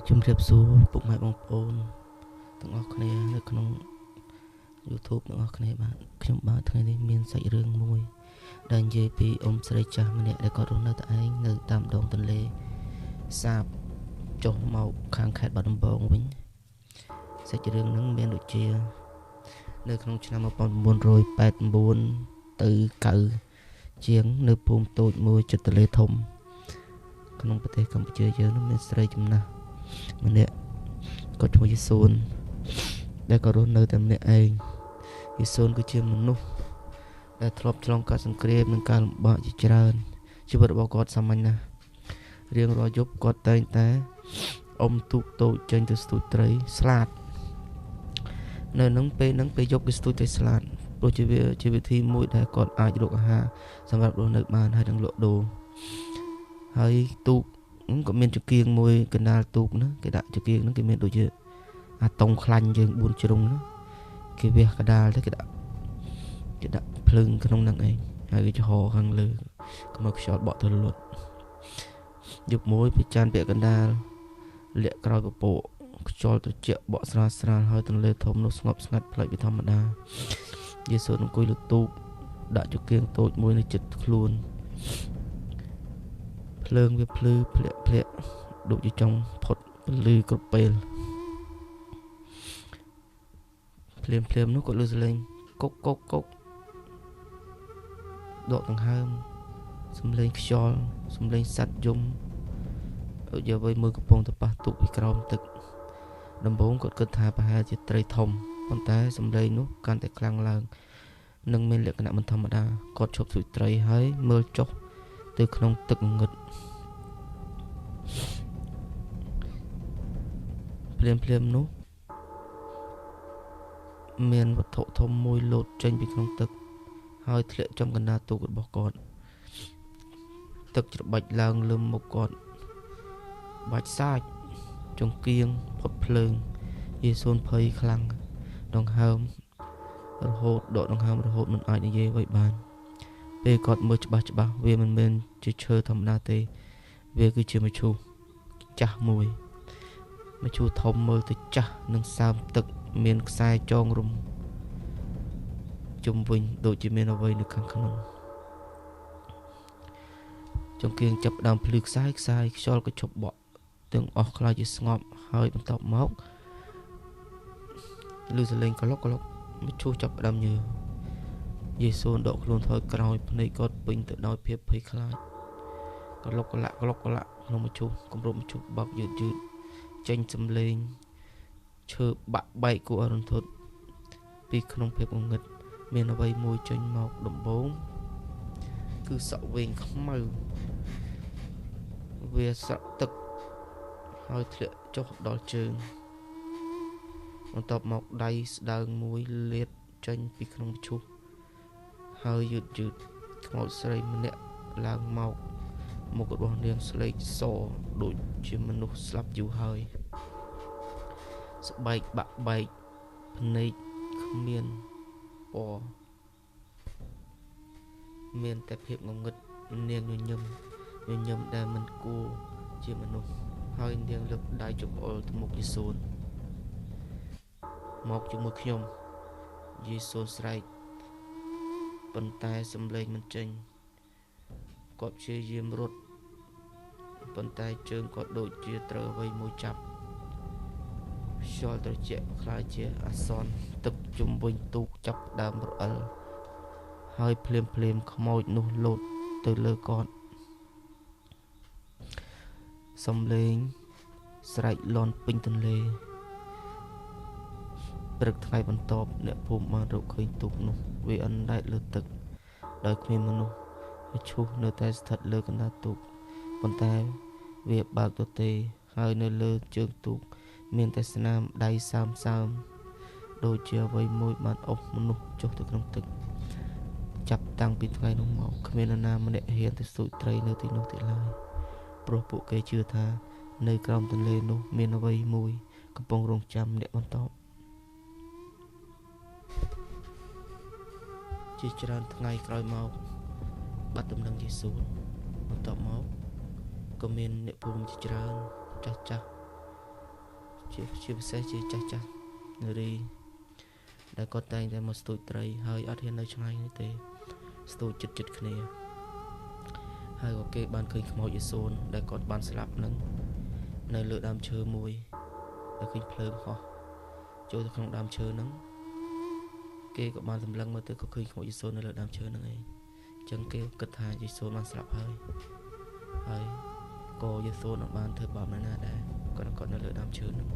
ជំរាបសួរពុកម៉ែបងប្អូនទាំងអស់គ្នានៅក្នុង YouTube ទាំងអស់គ្នាបាទខ្ញុំបាទថ្ងៃនេះមានសាច់រឿងមួយដែលនិយាយពីអ៊ំស្រីចាស់ម្នាក់ដែលគាត់រស់នៅតែឯងនៅតាមដងទន្លេសាបចុះមកខាងខេត្តបាត់ដំបងវិញសាច់រឿងហ្នឹងមានដូចជានៅក្នុងឆ្នាំ1989ទៅ9ជាងនៅភូមិតូចមួយជិតទន្លេធំក្នុងប្រទេសកម្ពុជាយើងនោះមានស្រីចំណាស់ម្នាក់គាត់ឈ្មោះយេស៊ូនដែលក៏រស់នៅតែម្នាក់ឯងយេស៊ូនគឺជាមនុស្សដែលធ្លាប់ឆ្លងកាត់សង្គ្រាមនិងការលំបាកជាច្រើនជីវិតរបស់គាត់សាមញ្ញណាស់រៀងរាល់យប់គាត់តែងតែអុំទូកតូចចេញទៅស្ទូចត្រីស្លាតនៅនឹងពេលហ្នឹងពេលយប់គេស្ទូចត្រីស្លាតព្រោះជាវាជាវិធីមួយដែលគាត់អាចរកអាហារសម្រាប់រស់នៅបានហើយនឹងលក់ដូរហើយទូកក៏មានចង្គៀងមួយកណ្ដាលទូកណាគេដាក់ចង្គៀងហ្នឹងគេមានដូចជាអាតុងខ្លាញ់យើង4ជ្រុងណាគេវះកណ្ដាលទៅគេដាក់ភ្លើងក្នុងហ្នឹងឯងហើយគេចំហខាងលើកុំឲ្យខ្យល់បក់ទៅលុតយប់មួយពិចារពាក់កណ្ដាលលាក់ក្រោយពពកខ្យល់ត្រជាក់បក់ស្រាលស្រាលហើយទន្លេធំនោះស្ងប់ស្ងាត់ប្លែកពីធម្មតាយេស៊ូអង្គុយលើទូកដាក់ចង្គៀងតូចមួយនៅជិតខ្លួនភ្លើងវាភ្លឺភ្លាក់ភ្លាក់ដូចជាចង់ផុតពន្លឺគ្រប់ពេលភ្លាមភ្លាមនោះក៏ឮសំឡេងកុកកុកកុកដកដង្ហើមសំឡេងខ្យល់សំឡេងសត្វយំដូចជាអ្វីមួយកំពុងតែប៉ះទូកពីក្រោមទឹកដំបូងគាត់គិតថាប្រហែលជាត្រីធំប៉ុន្តែសំឡេងនោះកាន់តែខ្លាំងឡើងនិងមានលក្ខណៈមិនធម្មតាគាត់ឈប់ស្ទូចត្រីហើយមើលចុះទៅក្នុងទឹកងងឹតភ្លាមភ្លាមនោះមានវត្ថុធំមួយលោតចេញពីក្នុងទឹកហើយធ្លាក់ចំកណ្ដាលទូករបស់គាត់ទឹកច្របាច់ឡើងលើមុខគាត់បាច់សាច់ចង្គៀងផុតភ្លើងយេស៊ូនភ័យខ្លាំងដង្ហើមរហូតដកដង្ហើមរហូតមិនអាចនិយាយអ្វីបានពេលគាត់មើលច្បាស់ច្បាស់វាមិនមែនជាឈើធម្មតាទេវាគឺជាមឈូសចាស់មួយមឈូសធំមើលទៅចាស់និងសើមទឹកមានខ្សែចងរុំជុំវិញដូចជាមានអ្វីនៅខាងក្នុងចង្គៀងចាប់ដើមភ្លឺខ្សែខ្សែខ្យល់ក៏ឈប់បក់ទាំងអស់ខ្លាចជាស្ងប់ហើយបន្ទាប់មកឮសំឡេងក្លុកក្លុកមឈូសចាប់ដើមញើយេស៊ូនដកខ្លួនថយក្រោយភ្នែកគាត់ពេញទៅដោយភាពភ័យខ្លាចក្លុកក្លាក់ក្លុកក្លាក់ក្នុងមឈូសគម្របមឈូសបើកយឺតយឺតចេញសំឡេងឈើបាក់បែកគួរឲ្យរន្ធត់ពីក្នុងភាពងងឹតមានអ្វីមួយចេញមកដំបូងគឺសក់វែងខ្មៅវាស្រក់ទឹកហើយធ្លាក់ចុះដល់ជើងបន្ទាប់មកដៃស្ដើងមួយលាតចេញពីក្នុងមឈូសហើយយឺតយឺតខ្មោចស្រីម្នាក់ឡើងមកមុខរបស់នាងស្លេកសដូចជាមនុស្សស្លាប់យូរហើយស្បែកបាក់បែកភ្នែកគ្មានពណ៌មានតែភាពងងឹតនាងញញឹមញញឹមដែលមិនគួរជាមនុស្សហើយនាងលើកដៃចង្អុលទៅមុខយេស៊ូនមកជាមួយខ្ញុំយេស៊ូនស្រែកប៉ុន្តែសំឡេងមិនចេញគាត់ព្យាយាមរត់ប៉ុន្តែជើងគាត់ដូចជាត្រូវអ្វីមួយចាប់ខ្យល់ត្រជាក់ក្លាយជាអាសន្នទឹកជុំវិញទូកចាប់ដើមរអិលហើយភ្លាមភ្លាមខ្មោចនោះលោតទៅលើគាត់សំឡេងស្រែកលាន់ពេញទន្លេព្រឹកថ្ងៃបន្ទាប់អ្នកភូមិបានរកឃើញទូកនោះវាអណ្ដែតលើទឹកដោយគ្មានមនុស្សមឈូសនៅតែស្ថិតលើកណ្ដាលទូកប៉ុន្តែវាបើកទទេហើយនៅលើជើងទូកមានតែស្នាមដៃសើមសើមដូចជាអ្វីមួយបានអុសមនុស្សចុះទៅក្នុងទឹកចាប់តាំងពីថ្ងៃនោះមកគ្មាននរណាម្នាក់ហ៊ានទៅស្ទូចត្រីនៅទីនោះទៀតឡើយព្រោះពួកគេជឿថានៅក្រោមទន្លេនោះមានអ្វីមួយកំពុងរង់ចាំអ្នកបន្ទាប់ជាច្រើនថ្ងៃក្រោយមកបាត់ដំណឹងយេស៊ូនបន្ទាប់មកក៏មានអ្នកភូមិជាច្រើនចាស់ចាស់ ជាពិសេសជាចាស់ចាស់នារី ដែលគាត់តែងតែមកស្ទូចត្រី ហើយអត់ហ៊ាននៅឆ្ងាយនេះទេ ស្ទូចចិត្តចិត្តគ្នា ហើយក៏គេបានឃើញខ្មោចយេសូនដែលគាត់បានស្លាប់នឹងនៅលើដើមឈើមួយ ដែលឃើញភ្លើងហោះចូលទៅក្នុងដើមឈើហ្នឹង គេក៏បានសម្លឹងមើលទៅ ក៏ឃើញខ្មោចយេសូននៅលើដើមឈើហ្នឹងឯង។ អញ្ចឹងគេគិតថាយេសូនបានស្លាប់ហើយ ហើយក៏យេសូនអត់បានធ្វើបាបនរណាដែរ គាត់នៅលើដើមឈើហ្នឹង។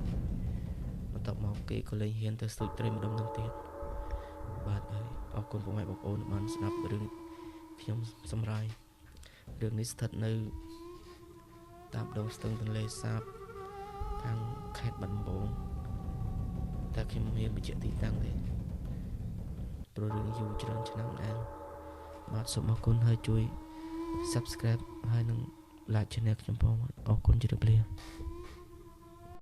បន្ទាប់មកគេក៏លែងហ៊ានទៅស្ទូចត្រីម្ដុំហ្នឹងទៀត។ បាទ ហើយអរគុណពុកម៉ែបងប្អូនបានស្ដាប់រឿងខ្ញុំសម្រាយ។ រឿងនេះស្ថិតនៅតាមដងស្ទឹងទន្លេសាបខាងខេត្តបាត់ដំបង តែខ្ញុំមិនហ៊ានបញ្ជាក់ទីតាំងទេ ព្រោះរឿងយូរច្រើនឆ្នាំដែរ។ បាទ សូមអរគុណ ហើយជួយ Subscribe ហើយនិង Like Channel ខ្ញុំផង។ អរគុណ ជម្រាបលា។